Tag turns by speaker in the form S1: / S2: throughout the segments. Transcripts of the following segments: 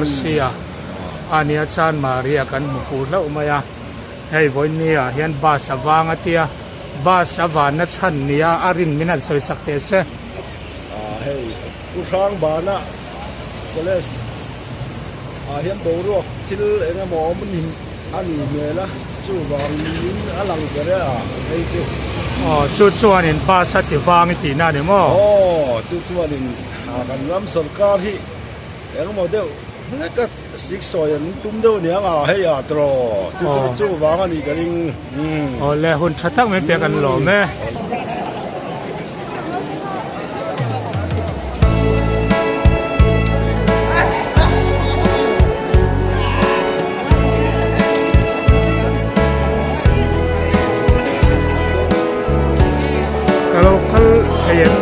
S1: RC-a a nia Chanmari-a kan hmu fuh hlauh mai a, hei vawiin ah hian bus a vang a tia bus a vanna chhan nia a rin min han sawi sak teh se.
S2: Ah hei Pu Hrangbana College ah hian boruak thil eng emaw awm a ni hmel a chuvangin a lang ber e a hei chu.
S1: Aw chu chuanin bus a ti vang i tihna a ni maw?
S2: Aw chu chuanin kan ram sorkar hi eng emaw deuh hlek a siksawi an tum deuh aniang a hei a tiraw chu chu chuvang a nih ka ring.
S1: Aw le hun tha tak mai pek an lawm e. Ka lo kal thei em?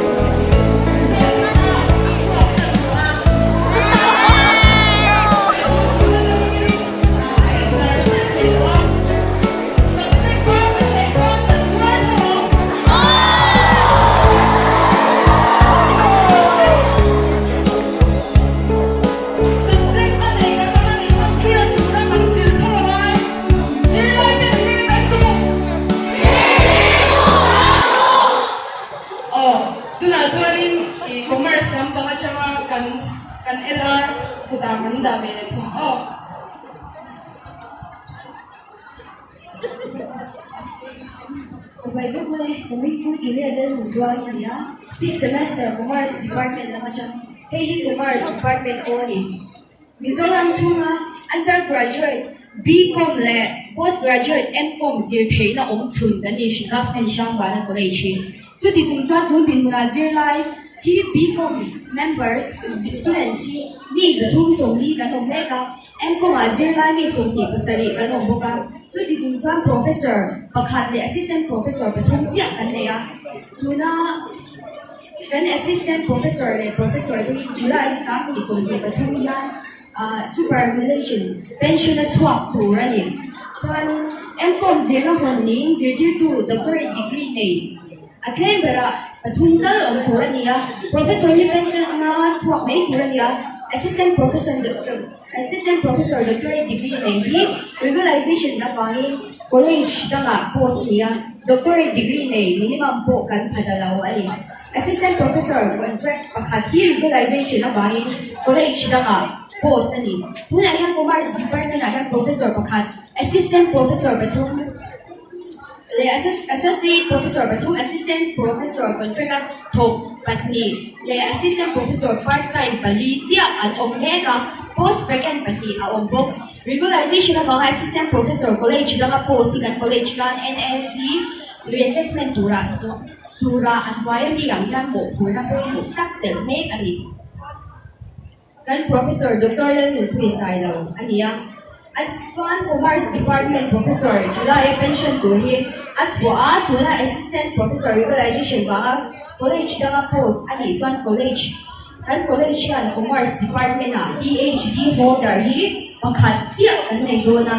S3: Chawhmeh vek mai ka hming chu Julia Lalnunchuang a ni a, sixth semester Commerce department lam atang hei hi Commerce department aw a ni. Mizoram chhunga undergraduate BCom leh postgraduate MCom zir theihna awm chhun kan ni hrim a, heng Hrangbana College hi. Chuti chung chuan tun dinhmunah zirlai hi BCom members students hi mi 340 kan awm mek a, MCom ah zirlai mi 27 kan awm bawk a. Chuti chung chuan Professor pakhat leh Assistant Professor pathum chiah kan nei a, tuna kan Assistant Professor leh Professor te hi July 2023 hian Superannuation pension a chhuak tur a ni. Chuanin MCom zirna hawn niin zirtirtu Doctorate degree nei a tlem berah pathum tal awm tur a ni a, Professor hi pension anga chhuak mai tur a ni a, Assistant Professor Assistant Professor Doctorate degree nei hi regularization avangin college dangah post a ni a, Doctorate degree nei minimum pawh kan pha ta lo a ni. Assistant Professor contract pakhat hi regularization avangin college dangah post a ni. Tunah hian Commerce Department ah hian Professor pakhat, Assistant Professor pathum leh Associate Professor pathum, Assistant Professor contract a thawk pahnih leh Assistant Professor part time pali chiah an awm mek a, post vacant pahnih a awm bawk. Regularization avanga Assistant Professor college danga post hi kan college tan NSC reassessment turah Tura a hnuai a mi ang hian mawhphurhna pawimawh tak chelh mek a ni. Kan Professor Doctor Lalnunpui Sailo a ni a, a chuan Commerce Department Professor July a pension tur hi a chhuah a, tuna Assistant Professor Regularization vanga College danga post a nih chuan College kan College hian Commerce Department ah PhD holder hi pakhat chiah kan nei dawn a.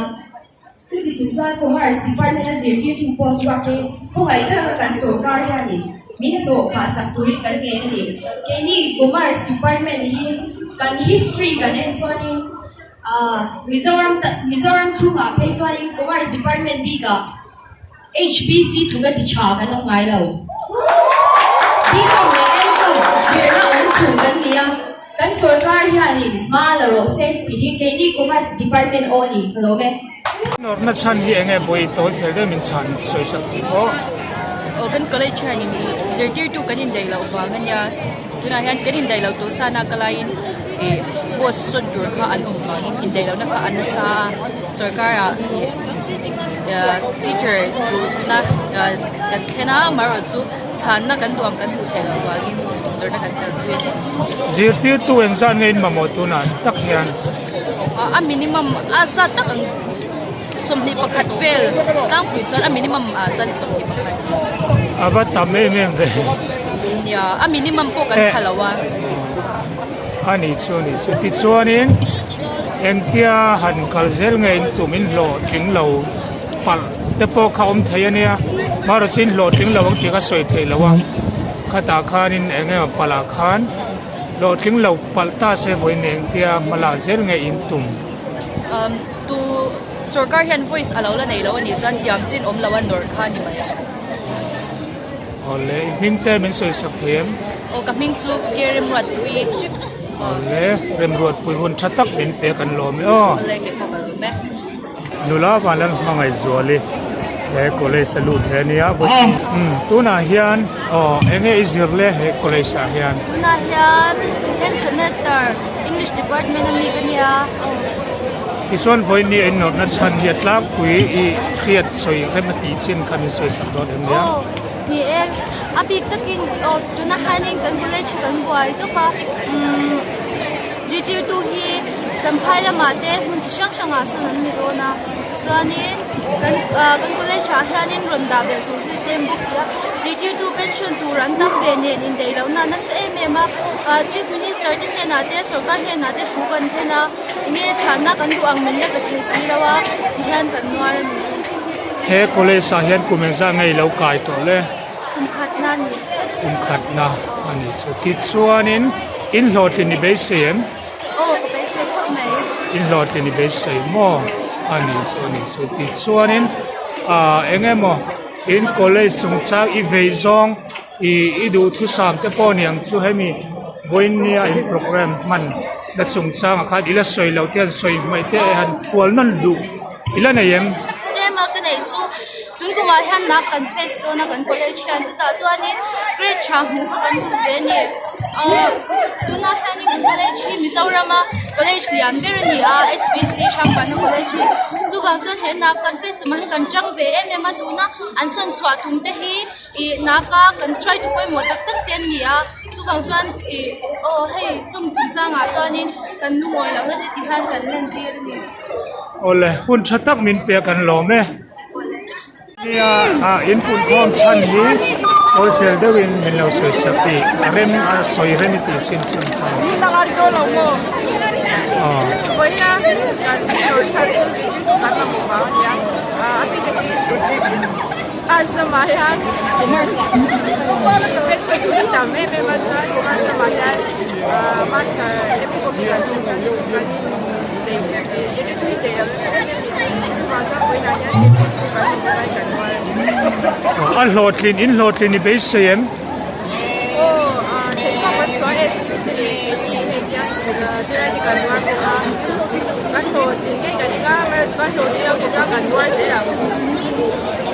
S3: Chuti chung chuan Commerce Department a zirtirtu post ruak hi khawngaih taka kan sorkar hianin min hlawh phah sak turin kan ngen a ni. Keini Commerce Department hi kan history kan en chuanin Mizoram Mizoram chhungah phei chuanin Commerce Department bikah HBC tluka ti tha kan awm ngai lo. BCom leh MCom zirna awm chhun kan ni a, kan sorkar hianin hma la rawh se tih hi keini Commerce Department aw a ni ka lawm e.
S1: Nawrhna chhan hi enge bawi tawi fel deuh min chhan sawi sak tih pawh.
S4: Aw kan college hianin ih zirtirtu kan indaih loh vang a nia, tunah hian kan indaih loh tawh sana ka laiin ih post sawn tur kha an awm vangin indaih lohna kha a nasa a. Sorkar-ah ih teacher duhna kan thlen a, amaherawhchu chhanna kan duh ang kan hmuh theih loh vangin dawrna kan kal pui a ni.
S1: Zirtirtu engzat nge in mamawh tunah tak hian?
S4: A minimum a zat tak ang 21 vel tlangpui chuan a minimum ah chuan 21.
S1: A va tam em em ve.
S4: Nia, a minimum pawh kan pha lo a.
S1: A ni chu a ni chu. Tichuanin engtia han kal zel nge in tum in hlawhtling lo palh te pawh kha awm thei a nia. Marawh chu in hlawhtling lo ang tih kha sawi theih loh a, khatah khanin eng emaw palh ah khan. Hlawhtling lo palh ta se vawi neng tia hma lah zel nge in tum.
S4: Um tu sorkar hian voice a lo la nei lo a nih chuan tiam chin awm lo a nawrh kha a ni mai.
S1: Awle i hming te min sawi sak thei em?
S4: Aw ka hming chu Ke Remruatpui.
S1: Awle Remruatpui hun tha tak min pe kan lawm e aw.
S4: Awle kei pawh ka lawm e.
S1: Nula Vanlal Hmangaihzuali he college a lut hle nia umm tunah hian aw enge i zir le he college ah hian.
S5: Tunah hian second semester English department a mi ka nia aw.
S1: Tichuan vawiin a inawrhna chhan hi a tlangpui i hriat sawi rem a tih chin kha min sawi sak dawn em nia?
S5: Aw ni e, a bik takin aw tunah hianin kan college hi kan buai tawp a umm zirtirtu hi Champhai lamah te hmun chi hrang hrangah sawn an ni dawn a chuanin kan ah kan college ah hianin rawn dah belh tur hi tlem bawk si a zirtirtu pension tur an tam ve nen indaih lohna a nasa em em a ah chief minister te hnenah te sorkar hnenah te thu kan thlen a. Nge chhanna kan duh ang min la pe thei si lo a, tihian kan nuar a ni.
S1: He college ah hian kum engzah nge i lo kai tawh le?
S5: Kum khatna a ni.
S1: Kum khatna a ni chu. Tichuanin in hlawhtlin i beisei em?
S5: Aw, ka beisei khawp mai.
S1: In hlawhtlin i beisei maw? A ni chu a ni chu. Tichuanin ah eng emaw in college chungchang i vei zawng I i duhthusam te pawh niang chu hemi vawinia in program hman na chungchangah khan i la sawi loh te han sawi hmaih te han kual nawn duh i la nei em?
S5: Tlema ka neih chu tun kumah hian nak kan face dawn a kan college hian chutah chuanin grade tha hmuh kha kan duh ve a ni. Ahh tunah hianin kan college hi Mizorama college lian ber a ni a H_B_C Hrangpana college hi chuvang chuan he nak kan face tumah hian kan tang ve em em a tuna an sawn chhuah tum te hi. Ih naka kan try tu pawimawh tak tak te an ni a chuvang chuan ih aw hei chung chungchangah chuanin kan lungawi lohna te ti hian kan lan tir a ni.
S1: Awle hun tha tak min pe a kan lawm e. Nia ah in punkhawm chhan hi kawl fel deuhin min lo sawi sak tih a rem a sawi rem i tih chin chin kha. Aw.
S6: Arts lamah hian commerce pension hi tam em em a chuan commerce lamah hian ahh master MCom kan tum kan kan in neih zirtirtu hi neih loh nasa em em ni chuvang chuan vawiinah hian zirtirtu kan awm lai kan rual a ni.
S1: A hlawhtlin in hlawhtlin i beisei em?
S6: Aw ahh theihpawh kan chhuah e SU te leh keini hei hian zirlai te kan rual bawk a kan hlawhtlin ngei kan ring a kan hlawhtlin loh te chuan kan rual zel ang.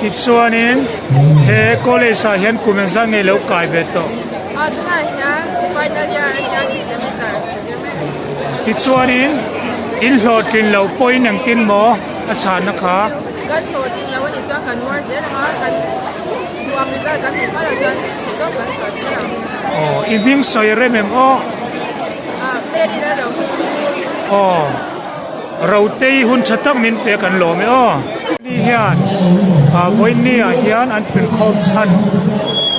S1: Tichuanin he college ah hian kum engzat nge lo kai ve tawh?
S6: Ah tunah hian final year a nia sixth semester zir mek.
S1: Tichuanin in hlawhtlin loh pawhin engtin maw a chhanna kha?
S6: Kan hlawhtlin loh anih chuan kan uar zel ang a, kan duh ang result kan hmuh hma loh chuan zawk kan chhuah zel ang.
S1: Aw i hming sawi rem em aw?
S6: Ah Mary Lalro.
S1: Aw. Rotei hun tha tak min pek an lawm e aw. Ni hian ah vawiin ah hian an pinkhawm chhan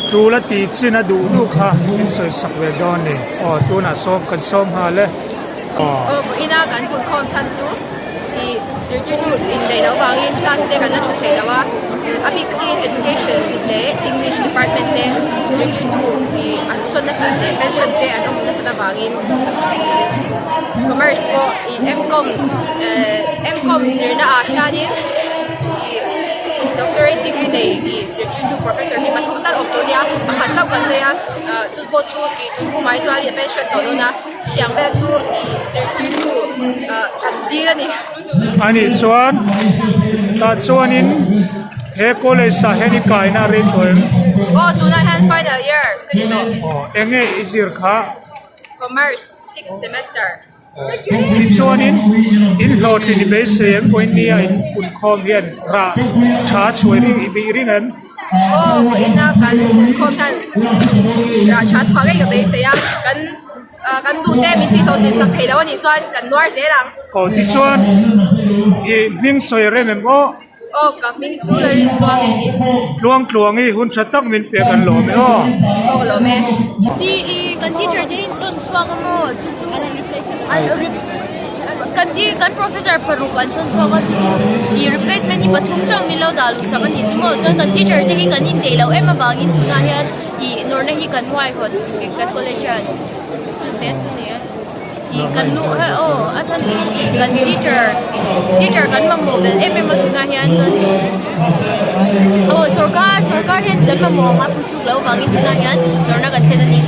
S1: tul a tih chin a duh duh kha min sawi sak ve dawn ni aw tunah sawm kan sawm nghal e aw.
S6: Aw vawiin a kan punkhawm chhan chu ih zirtirtu inneih loh vangin class te kan la tha thei lo a, a bik takin education leh english department te zirtirtu ih an sawn nasat leh pension te an awm nasat avangin commerce pawh. Mcom Mcom zirna ah hianin ih doctorate degree nei ih zirtirtu professor hi pathum tal awm tur nia pakhat chauh kan nei a ah chu pawh chu ih tun kum ah hi chuan a pension tawh dawn a chutiang vel chu ih zirtirtu ah kan dil a ni.
S1: Anih chuan tah chuanin he college ah hian i kaina a rei tawh em?
S6: Aw tunah hian final year ka ni tawh.
S1: Aw enge i zir kha?
S6: Commerce sixth semester.
S1: Tichuanin in hlawhtlin i beisei em pawhin nia in punkhawm hian rah tha chhuah i bih ring em?
S6: Aw vawiina kan punkhawm hian rah tha chhuah ngei ka beisei a, kan kan duhte min tih hlawhtlin sak thei lo a nih chuan kan nuar zel ang.
S1: Aw tichuan i hming sawi rem em aw?
S6: Aw ka hming chu la rin tluang e ni.
S1: Tluang tluang i hun tha tak min pek an lawm e aw.
S6: Aw ka lawm e.
S5: Ti i kan teacher te hi sawn chhuak a maw chu chu kan ti kan professor paruk an sawn chhuak a chu chu i replacement hi pathum chauh min lo dah luh sak a ni chu maw chuan kan teacher te hi kan indeih loh em avangin tunah hian ih nawrhna hi kan huaihawt kan college hian.
S7: Chu te chu ni e. Ih kan nu he aw a chhan chu ih kan teacher teacher kan mamawh belh em em a tunah hian chuan aw sorkar sorkar hian kan mamawh ang a phuhruk loh avangin tunah hian nawrhna kan thlen a ni.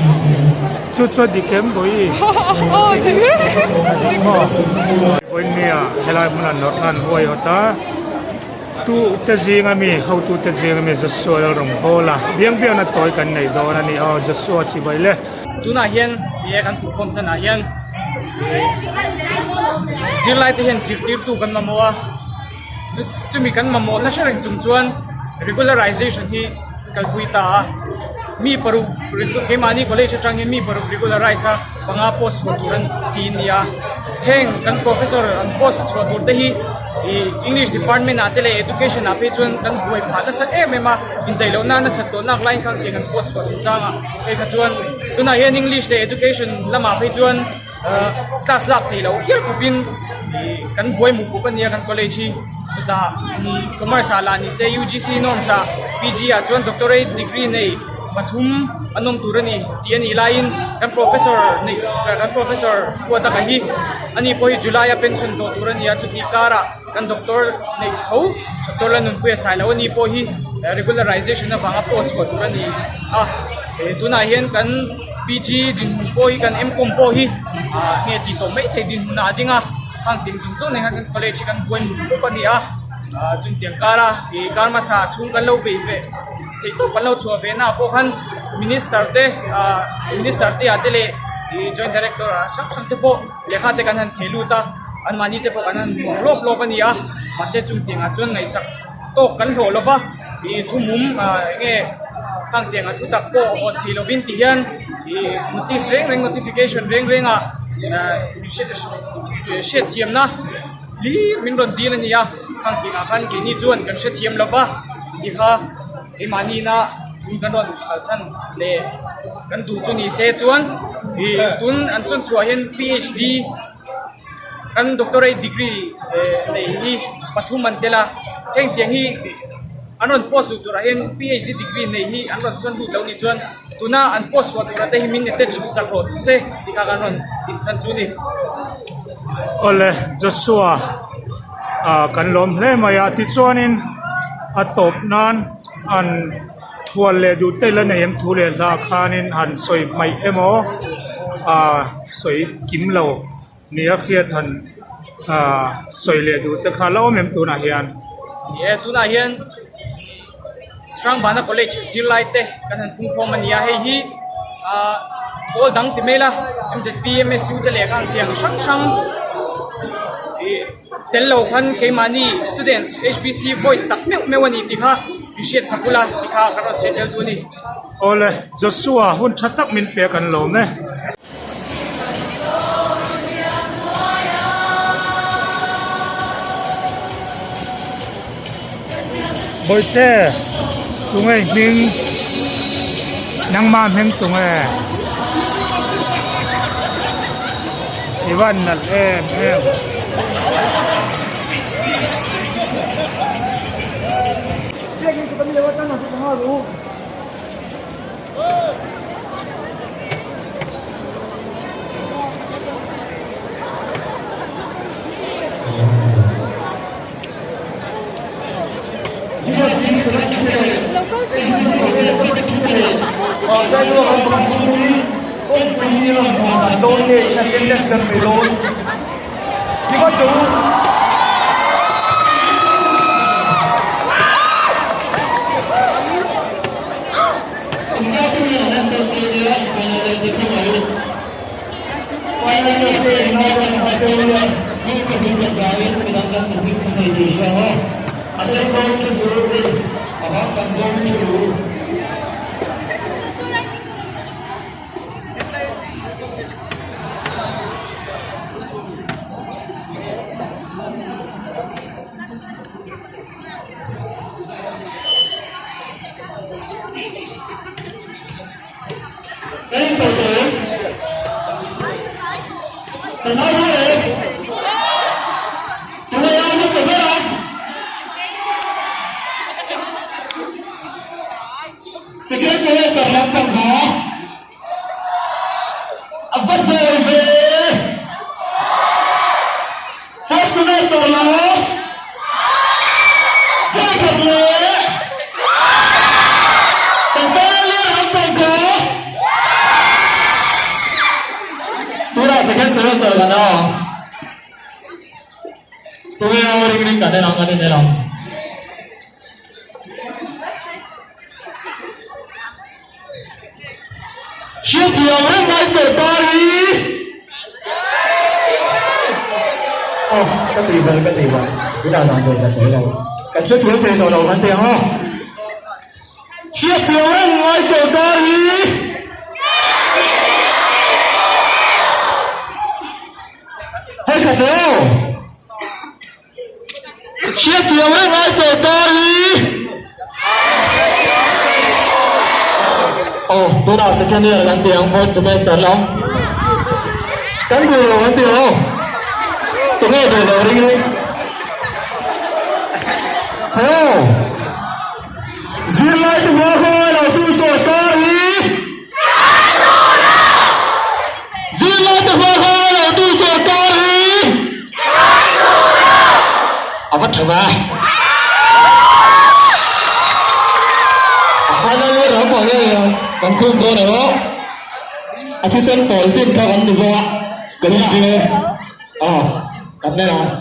S1: Chu chu a dik em Bawihi?
S7: Aw dik e.
S1: A dik maw? Vawinia helai hmunah nawrhna an huai hawt a. Tu te zing ami hotu te zing ami Joshua Lalrawngbawla biang biakna tawi kan nei dawn a ni aw Joshua chibai le.
S8: Tunah hian he kan putkhawm chanah hian zirlai te hian zirtirtu kan mamawh a chumi kan mamawh nasa reng chung chuan regularization hi kalpui ta a mi paruk keimahni college atang hian mi paruk regularize a panga post chhuah tur an ti a ni a heng kan professor an post chhuah tur te hi ih english department ah te leh education ah phei chuan kan buai phah nasa em em a indaih loh na nasat tawh nak laiin khan tiang an post chhuah chungchang ah. Hei kha chuan tunah hian English leh Education lamah phei chuan class lak theih loh hial khawpin ih kan buai hmuh pup a nia kan college hi chutah commerce ah lah ni se UGC norms ah PG ah chuan doctorate degree nei pathum an awm tur a ni tih a nih laiin kan professor neih kan professor Huataka hi ani pawh hi July a pension tawh tur a ni a chutih karah kan doctor neih tho doctor Lalnunpuia Sailo ani pawh hi regularization avanga post chhuah tur a ni a eh tunah hian kan PG dinhmun pawh hi kan M.Com pawh hi ah nge tih tawh mai thei dinhmun ah a ding a hang ting zawng zawng nen khan kan college hi kan buai hmun khawp a ni a ah chutiang kara ih kar hmasa chhung kan lo beih ve theih tawp kan lo chhuah ve naah pawh khan minister te ah minister te ah te leh ih joint director ah hrang hrang te pawh. Lehkha te kan han thei lut a, anmahni te pawh kan han hmuh lawp lawp a ni a, mahse chung tiangah chuan ngaihsak tawk kan hlawh lo va, ih thu mum ah eng nge khang tiangah thu tak pawh hawn thei lovin ti hian ih notice reng reng notification reng reng ah hriatthiamna hlir min rawn dil a ni a, khang tiangah khan keini chuan kan hrethiam lo va tih kha. Keimahni-na tun kan rawn kal chhan leh kan duh chu ni se chuan ih tun an sawn chhuah hian PhD kan doctorate degree nei hi pathum an tel a heng tiang hi an rawn post duh turah hian PhD degree nei hi an rawn sawn lut lo nih chuan tuna an post chhuah turah te hi min attach sak rawh duh se tih kha kan rawn tih chhan chu a ni.
S1: Awle Joshua. ah kan lawm hle mai a tichuanin a tawp nan an thual leh duh te la nei em thu leh hla khanin han sawi hmaih emaw ah sawi kim lo nia hriat han ah sawi leh duh te kha la awm em tunah hian.
S8: Ni e tunah hian Hrangbana College zirlai te kan han pungkhawm a ni a hei hi ah pawl dang ti mai la M_Z_P M_S_U te leh khan tiang hrang hrang ih tel lo khan keimahni students H_P_C voice tak meuh meuh a ni tih kha in hriat sak ula tih kha kan rawn sawi tel duh a ni.
S1: Awle Joshua hun tha tak min pek an lawm e. Bawihte tunge i hming nangma hming tunge i van nalh em em.
S9: Semester kan au ang. Tunge aw ring ring kan en ang kan in en ang. Hriathiam reng mai sawrkar hi. Aw ka tih vel ka tih vel tunah dan tur ka sawi lo. Kan hrethiam thei tawh lo kan ti ang aw. Hriathiam reng mai sawrkar hi. Hei khat lo. Hriathiam reng ai sawrkar hi. Aw, tunah second year kan ti ang, fourth semester lam. Kan duh lo kan ti lo. Tunge duh lo ring ring. Hello. Zirlai te hma khawngai lo tu sawrkar hi. Zirlai te hma khawngai lo tu sawrkar hi. A va tha va. A final year lam pawh hian kan khum dawn emaw a thisen pawl chin kha kan ni bawk a kan inring e. Aw kan nen ang.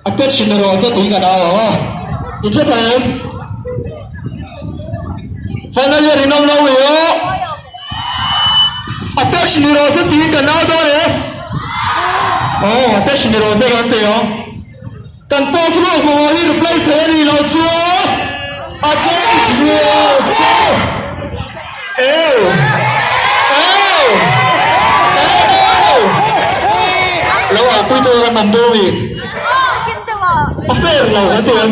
S9: A question erawh zet in kan au ang a, i hre thei em? Final year in awm lo i aw. A question erawh zet in kan au dawn e. Aw, a question erawh zet an ti ang. Kan post ruak mamawh hi replace thei a nih loh chuan a change rawh se. Ew! Ew! Ew! Lo au pui tur kan awm deuh mi. A fair lo kan ti em?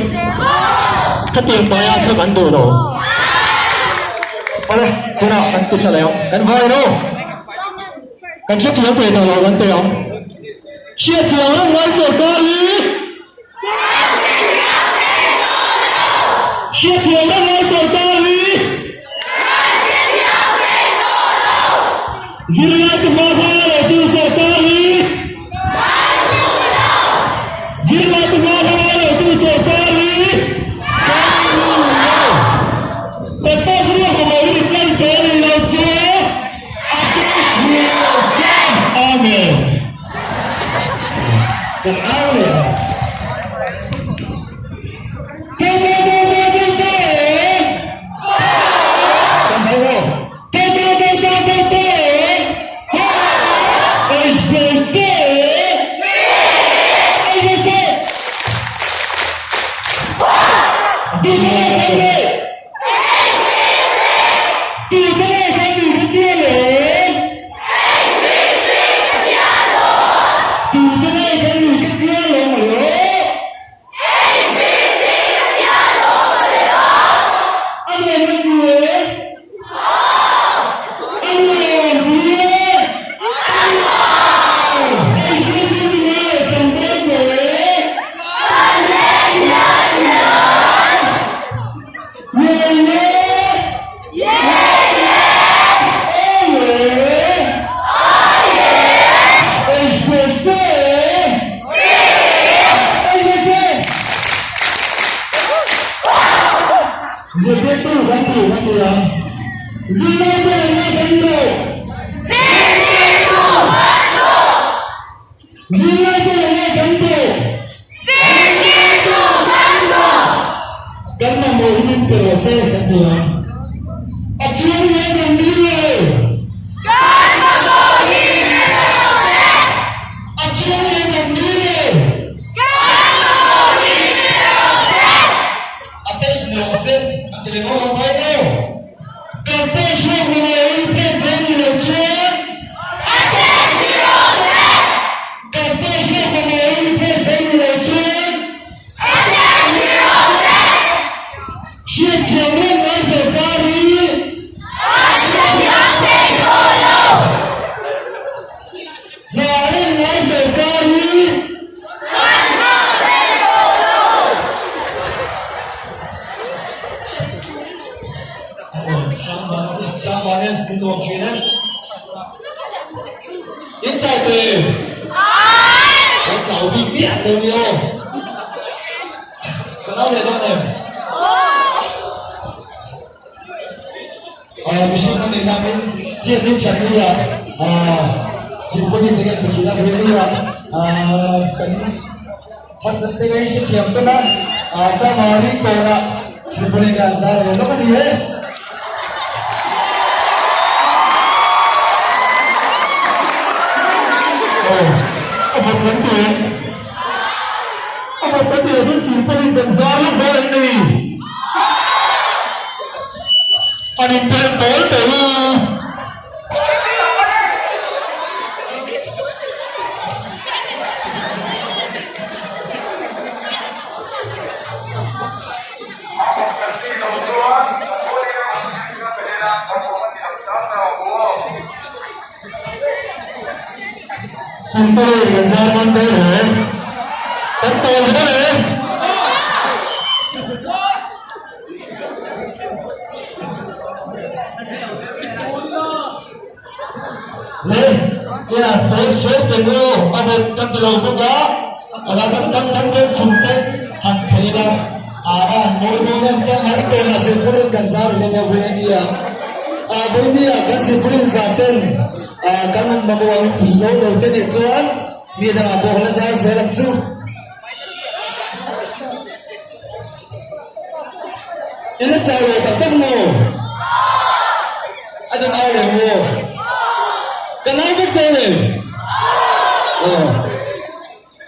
S9: Khatiang bias kha kan duh lo. Awle, tunah kan ti tha leh ang. Kan vai no. Kan hrethiam thei tawh lo kan ti ang. Hriathiam reng ngai sawrkar hi. Hriathiam reng ngai sawrkar hi. Zirlai te hma hma lo tu sawrkar hi. Zirlai te hma hma lo tu sawrkar hi. Kan duh lo. Kan post ruak mamawh hi replace thei a nih loh chuan a post ruak chuan Amen. Kan au leh ang. Go go go go go go! Kan hau aw. Go go go go go go! Go! HBC! HBC! Duhthawh kan ni! Duhthawh kan ni ka tia lo! Tute nge kan ni ka tia lo mai aw. A nuam an ti e. A nuam ti e. HBC ti nge kan dawn lo e. Ye ye. Kan mamawh hi min pe rawh se kan ti a. A chuan nge kan dil lo? Kan mamawh hi min pe rawh se. A chuan nge kan dil lo? Kan mamawh hi min pe rawh se. A test ni rawh se a ti leh ngawt ang mai lo. Kan post ruak mamawh hi press thei ni lo chuan a test ni rawh se. Kan post ruak mamawh hi press thei ni lo chuan Hriatthiam reng mai sawrkar hi Hna reng mai sawrkar hi In chau te Kan chau bik miah lo ni aw. Kan au leh dawn em? Mihring kan nih namin chiat in that ni a. Symphony te hian thin a Hallelujah kan harsat te kan hrethiam tawn a Chamari tawnah Symphony te an zar ve lawk a ni e. Aw a vawt kan ti em? A vawt kan ti lo chu Symphony kan zar lawk dawn em ni? An inpelh tawl tawl a. Simple kan zar man dawn he. Kan tawl dawn e. Le tia tawl sawm te maw a vawt kan ti lo bawk a, a la dang dang dang deuh chung te han thei ila a va han mawi dawn em chuan an tawnah silpauline kan zar hlawm a vawi ania a vawi nia kan silpauline zar ten kan mamawh ang in zo lo te nih chuan mi dangah pawh kan la zar zel ang chu. I la chau lo tak tak maw? A zan au reng maw? Ka nau vek tawh le. Aw.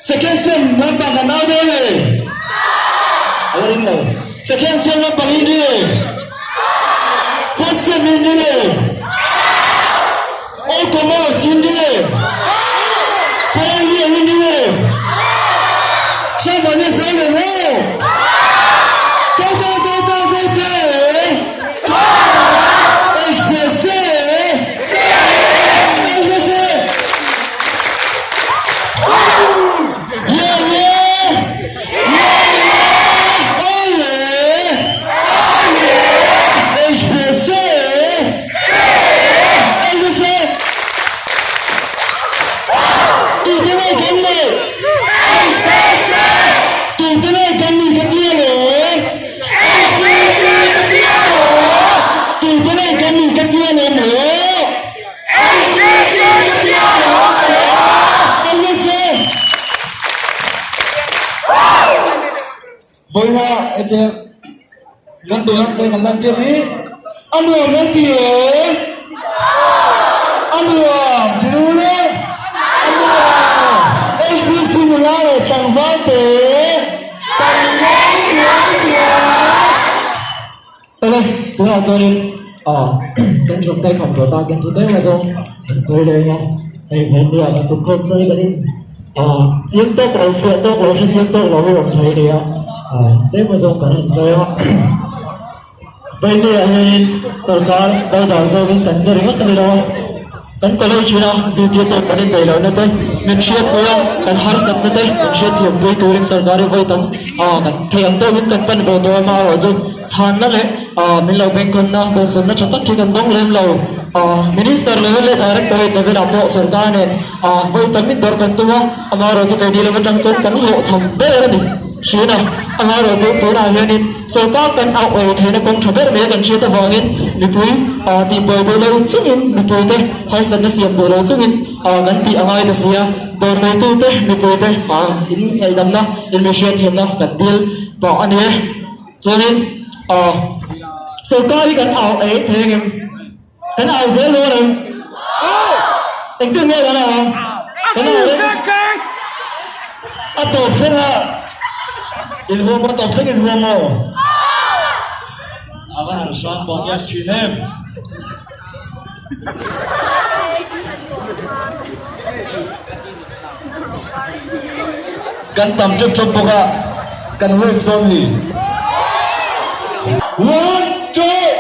S9: Second sem lampang ka nau dawn le. A la ring lo. Second sem lampang in ni le. First sem in ni le. All commerce in ni le. Final year in ni le. Shamani zau le maw? Go go go go go go! HBC! HBC! Yeah yeah! Yeah yeah! Oh yeah! Oh yeah! HBC! Vawiina hetiang kan duhna te kan lan tir hi a nuam kan ti e, a nuam ti ru le, a nuam HBC nula leh tlangval te kan leng dial dial.
S10: Tawle tunah chuanin ah kan chhawk te kham tawh ta kan thu tlem azawng kan sawi leh anga hei hmeichhia kan kutkhawm chu hei kan in ah chiang tawk lo hriat tawk lo hre chiang tawk lo hi rawn thei a ni a ah tlem azawng kan han sawi a Vawinia hianin sorkar dodal zawkin kan che ringawt a ni lo a. Kan college ina zirtirtu kan inneih lohna te, min hriatpui a, kan harsatna te min hriatthiampui turin sorkar hi vawi tam kan thei ang tawkin kan pan ve tawh a, amaherawh chu chhanna leh min lo bengkawnna dawnsawmna tha tak hi kan dawng lem lo. Minister level leh Directorate level ah pawh sorkar nen vawi tam indawrh kan tum a, amaherawh chu keini lam atang chuan kan hlawhchham ber a ni. Hriat a, amaherawh chu tunah hianin sorkar kan auh ei theihna kawng tha ber mai a kan hriat avangin mipui tihbuai duh lo chungin mipuite harsatna siam duh lo chungin kan tih a ngai ta si a, dawr neitute mipuite in ngaihdamna in mi hriatthiamna kan dil pah a ni e. Chuanin sorkar hi kan auh ei thei ang em? Kan au zel dawn em? Engtin nge kan au? Kan au em? A tawp thleng a inhuam a tawp thleng inhuam aw.
S2: A va han hrang bawk hian thin em. Kan tam tep tep bawk a, kan wave dawn ni.
S9: One, two.